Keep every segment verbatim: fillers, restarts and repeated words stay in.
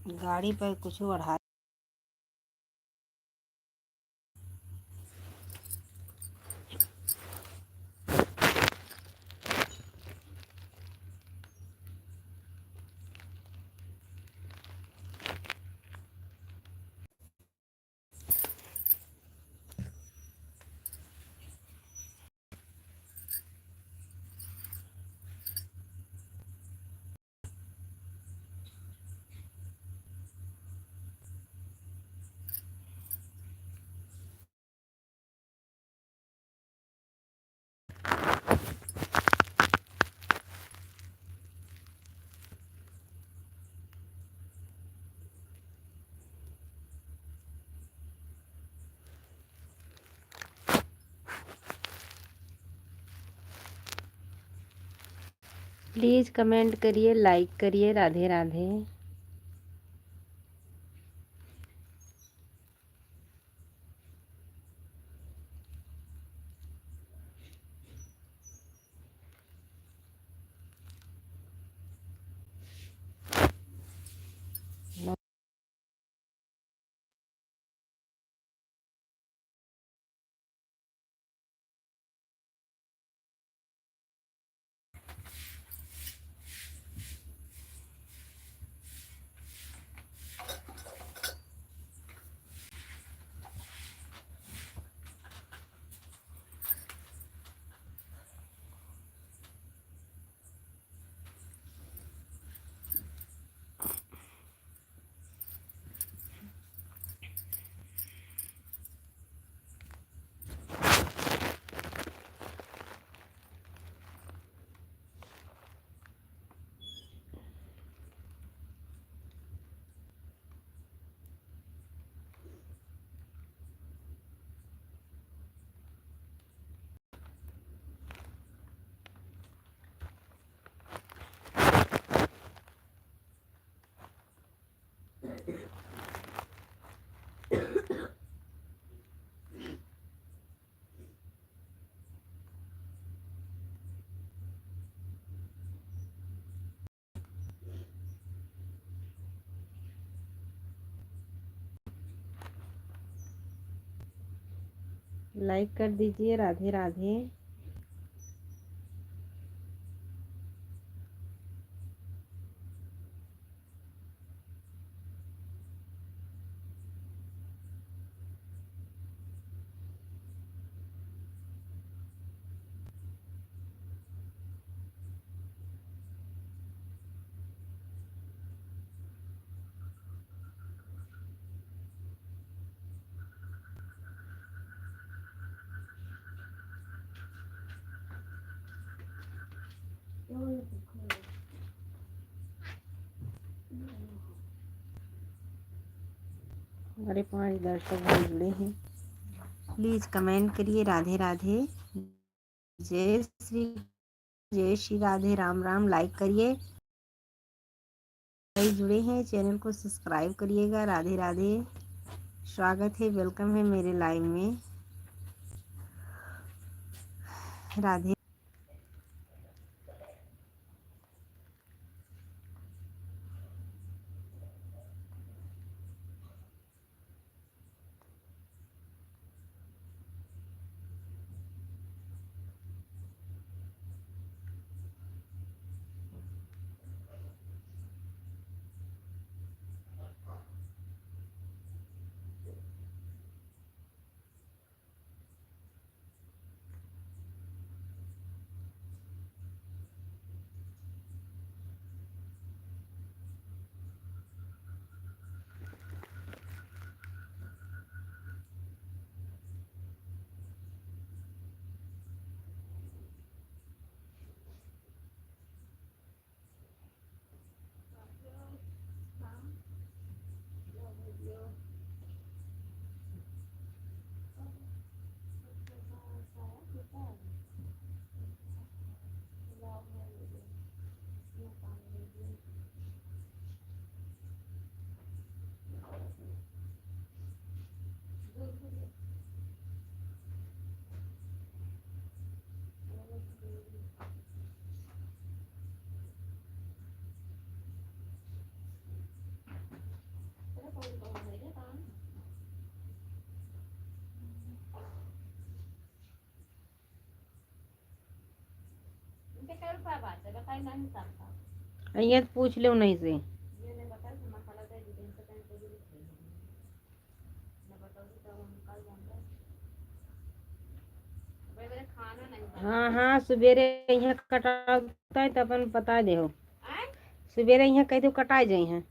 गाड़ी पर कुछ ओढ़ा। Please comment करिए, like करिए। राधे राधे। Like कर दीजिए। राधे राधे। हमारे पाँच दर्शक भाई जुड़े हैं, please comment करिए। राधे राधे, जय श्री, जय श्री राधे, राम राम। Like करिए, भाई जुड़े हैं, channel को subscribe करिएगा। राधे राधे, स्वागत है, welcome है मेरे live में। राधे। अइहें तो पूछ लेव नहीं से। हाँ, हाँ, सुबेरे अइहें कटावत है तो अपन बता देहो। सुबेरे अइहें कहि देव कटाइ जइहें।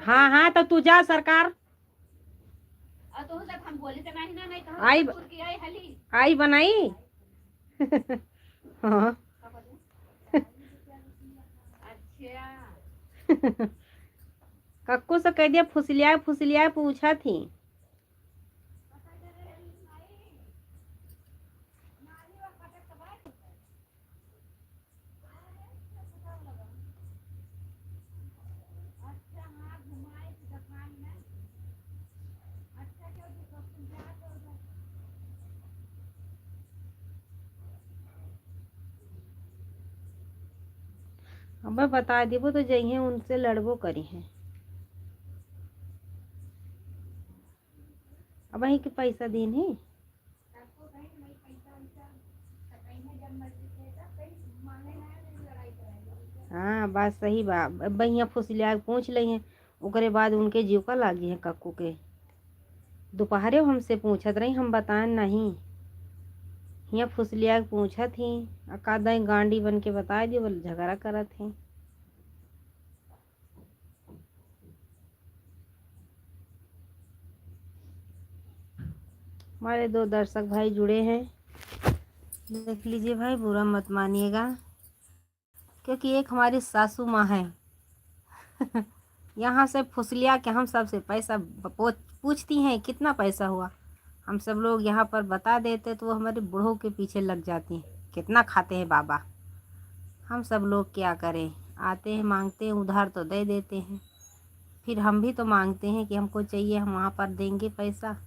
हाँ, हाँ, तो तू जा सरकार। आई ब-, आई बनाई। हाँ। कक्कू से कहि दिया, फुसलिया, फुसलिया पूछत ही। अब बता देबो तो जइहें उनसे लड़बो करिहें। अब वहीं के पैसा दीन ही। हाँ, बात सही बा। अब हियाँ फुसलिया के पूछ लइहें, ओकरे बाद उनके जीव का लागी है कक्कू के। दोपहरे हमसे पूछत रही, हम बताएन नहीं। हियाँ फुसलिया के पूछत ही, आ का दाई गांडी बन के बताइ दियो, बोले झगड़ा करत ही। हमारे दो दर्शक भाई जुड़े हैं, देख लीजिए भाई, बुरा मत मानिएगा, क्योंकि एक हमारी सासू माँ है। यहाँ से फुसलिया के हम सबसे पैसा ब-, पो-, पूछती हैं, "कितना पैसा हुआ?" हम सब लोग यहाँ पर बता देते तो वो हमारे बूढ़ों के पीछे लग जाती हैं, "कितना खाते हैं बाबा?" हम सब लोग क्या करें, आते हैं, मांगते हैं, उधार तो दे देते हैं, फिर हम भी तो मांगते हैं कि हमको चाहिए, हम वहाँ पर देंगे पैसा।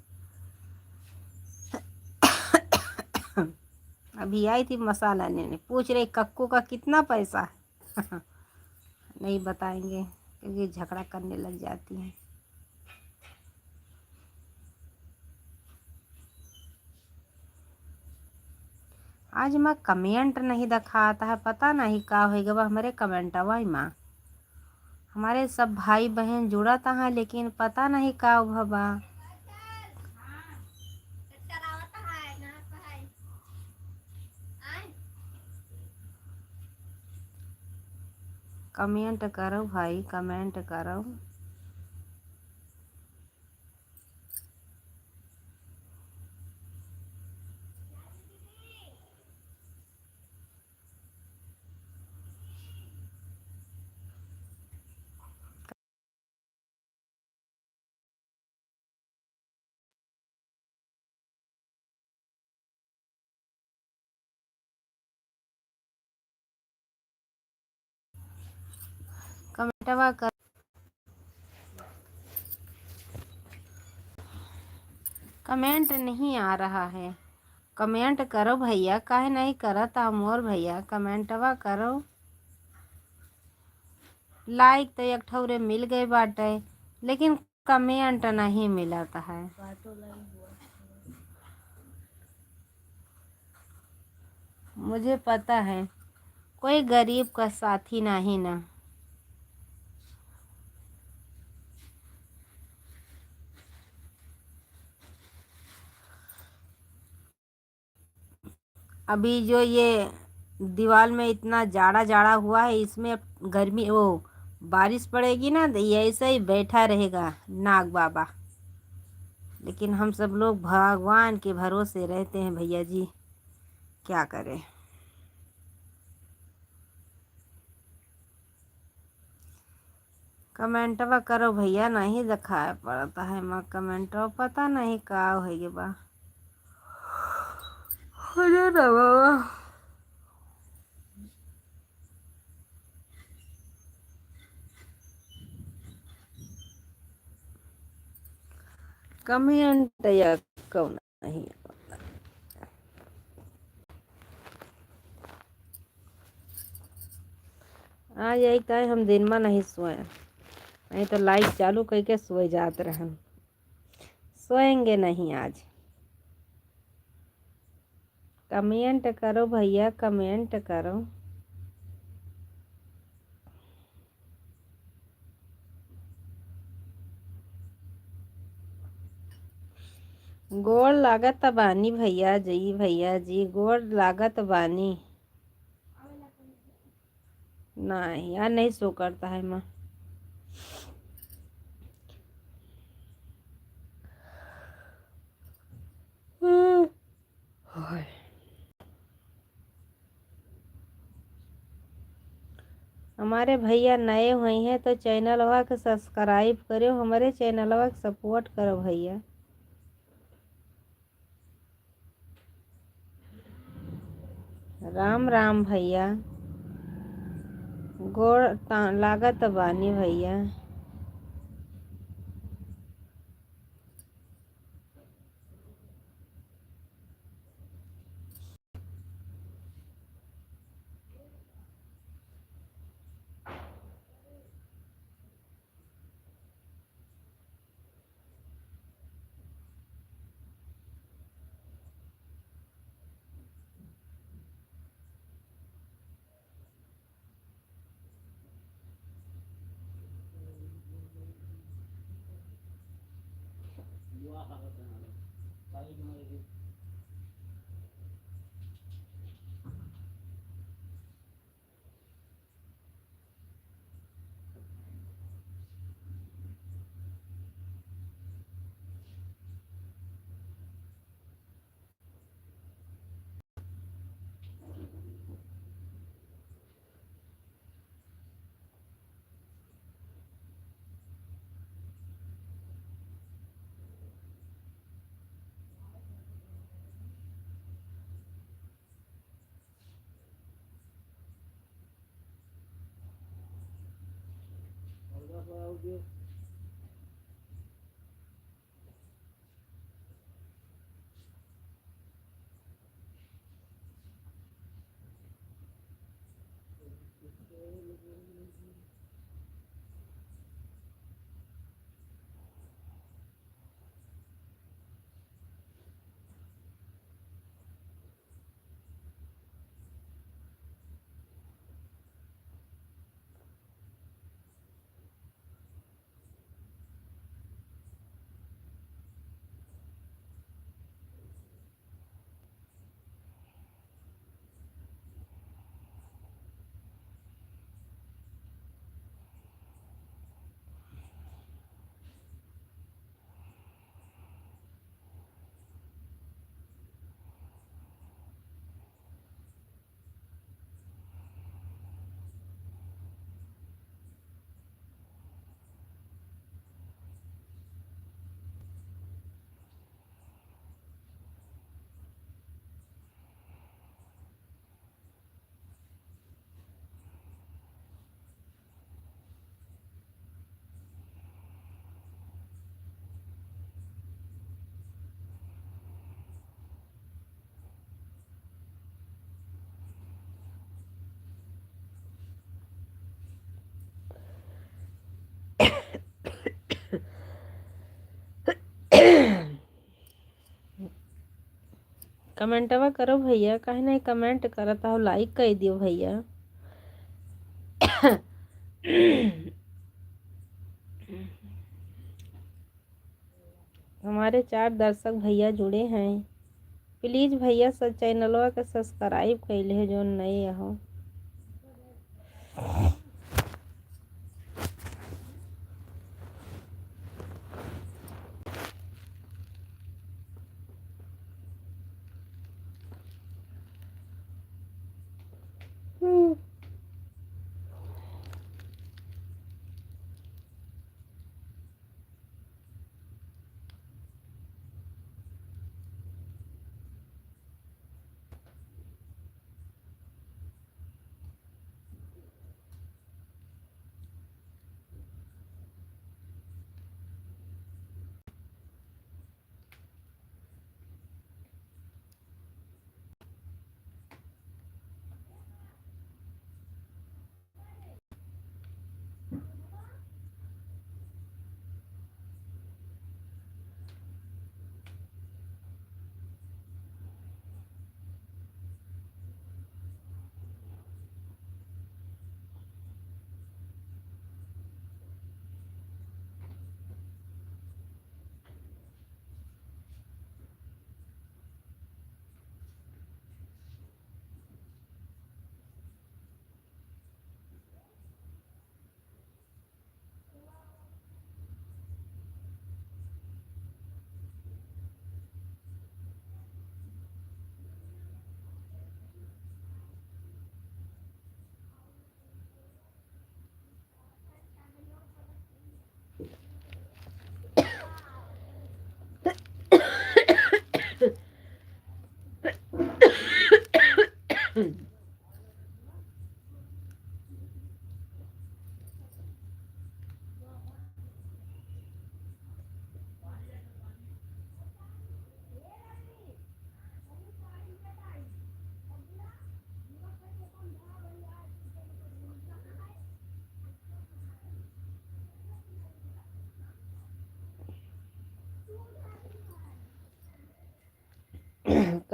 अभी आई थी मसाला लेने, पूछ रही, "कक्कू का कितना पैसा है?" नहीं बताएंगे, क्योंकि झगड़ा करने लग जाती हैं। आज माँ comment नहीं दिखाता है, पता नहीं का होइगा बा हमरे commentवा माँ। हमारे सब भाई बहन जुड़त हैं, लेकिन पता नहीं का भवा। Comment करो भाई, comment करो। कमेंटवा कर, comment नहीं आ रहा है। Comment करो भैया, काहे नहीं करत आ मोर भैया, commentवा करो। Like तो एक ठौरे मिल गए बाटे, लेकिन comment नहीं मिलत है। मुझे पता है, कोई गरीब का साथी नहीं ना। अभी जो ये दीवाल में इतना जाड़ा जाड़ा हुआ है, इसमें अब गर्मी, वो बारिश पड़ेगी ना, तो ये ऐसे ही बैठा रहेगा नाग बाबा। लेकिन हम सब लोग भगवान के भरोसे रहते हैं भैया जी, क्या करें। Commentवा करो भैया, नहीं दिखाई पड़ता है माँ commentवा, पता नहीं का होइगे बा। अरे रे बाबा। Comment या कौन नहीं। आज यही ताई हम दिन में नहीं सोए, नहीं तो live चालू करके सोए जात रहन। सोएंगे नहीं आज। Comment करो भइया, comment करो। गोड़ लागत बानी भइया जी, भइया जी, गोड़ लागत बानी। नहीं यार, नहीं show करता है माँ। हमारे भइया नए हुए हैं तो चैनलवा के subscribe करो, हमरे चैनलवा के support करो भइया। राम राम भइया, गोड़ ता-, लागत बानी भइया। कमेंटवा करो भइया, काहे नहीं comment करत हो, like कर दियो भइया। हमारे चार दर्शक भइया जुड़े हैं, please भइया सब चैनलवा के subscribe कइले हो जो नए हो।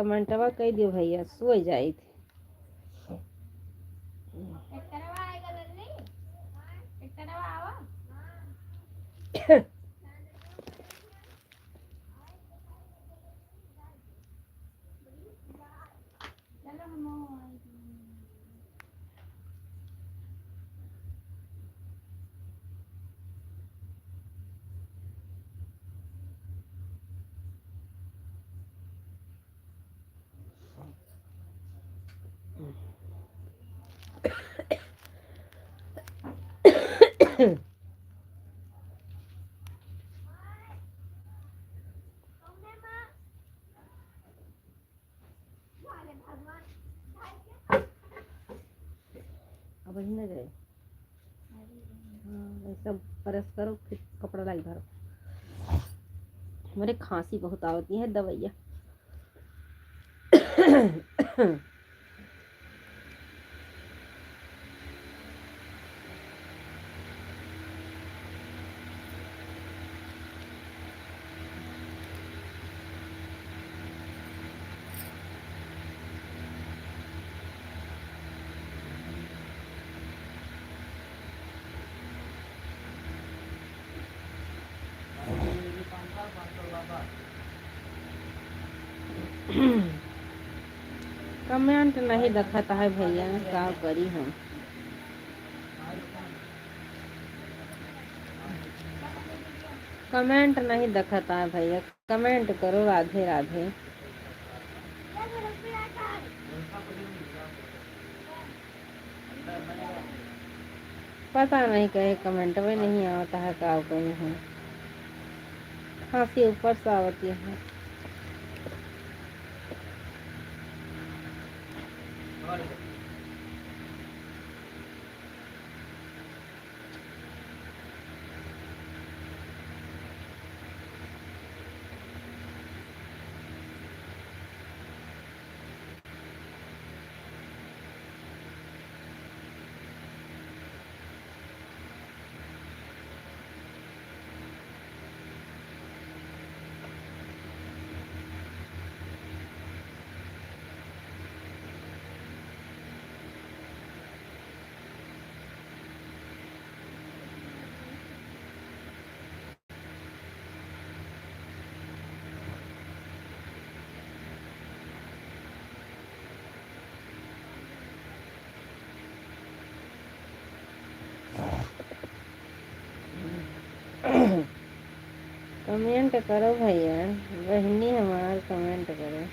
कमेंटवा कइ दियो भइया, सोइ जाइत। अब वही ना जाए। हाँ, ये सब press करो, फिर कपड़ा लाई धरो। मेरे खांसी बहुत आवती है, दवाइया। Comment नहीं दिखत है भइया, का करी हम? Comment नहीं दिखत है भइया, comment करो। राधे राधे। पता नहीं कहे comment में नहीं आवता है, का कही हम, खांसी ऊपर से आवती है। Comment करो भइया, बहिनी हमार comment करो।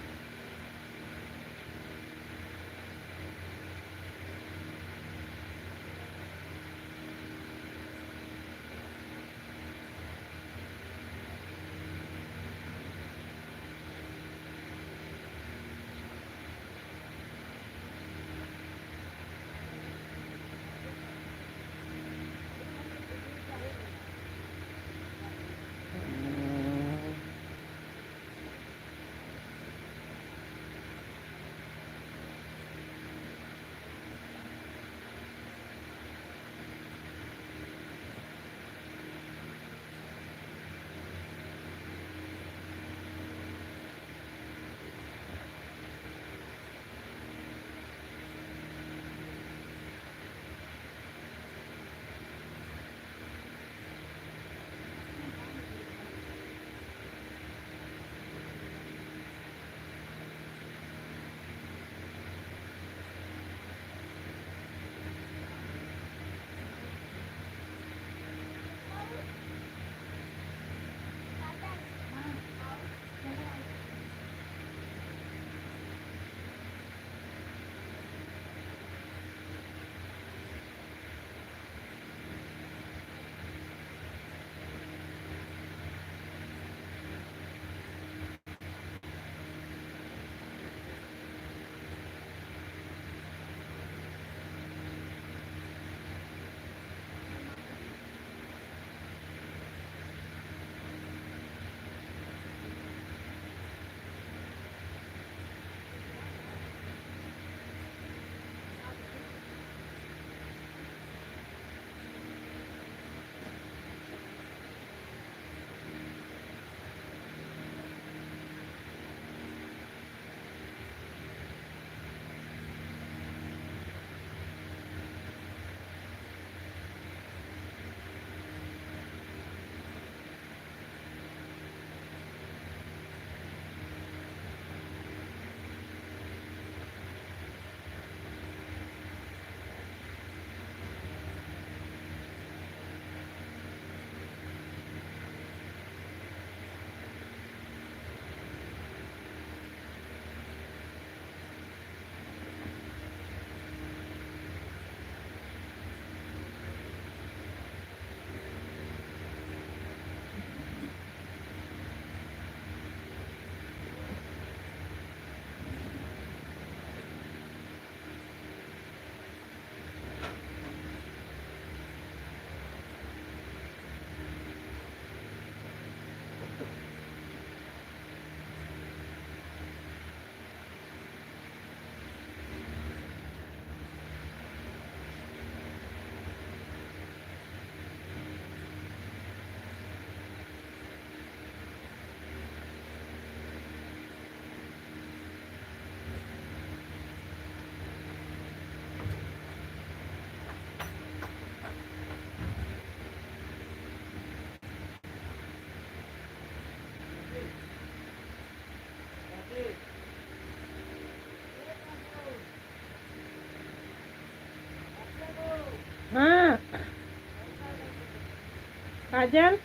काजल,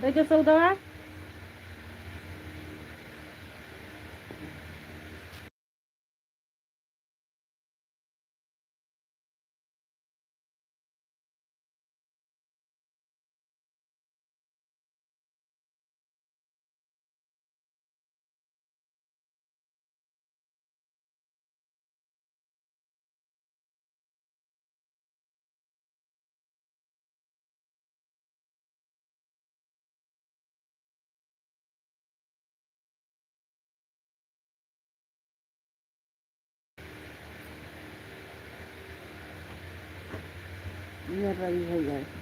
दे दे सौदवा। ये रही है गैस।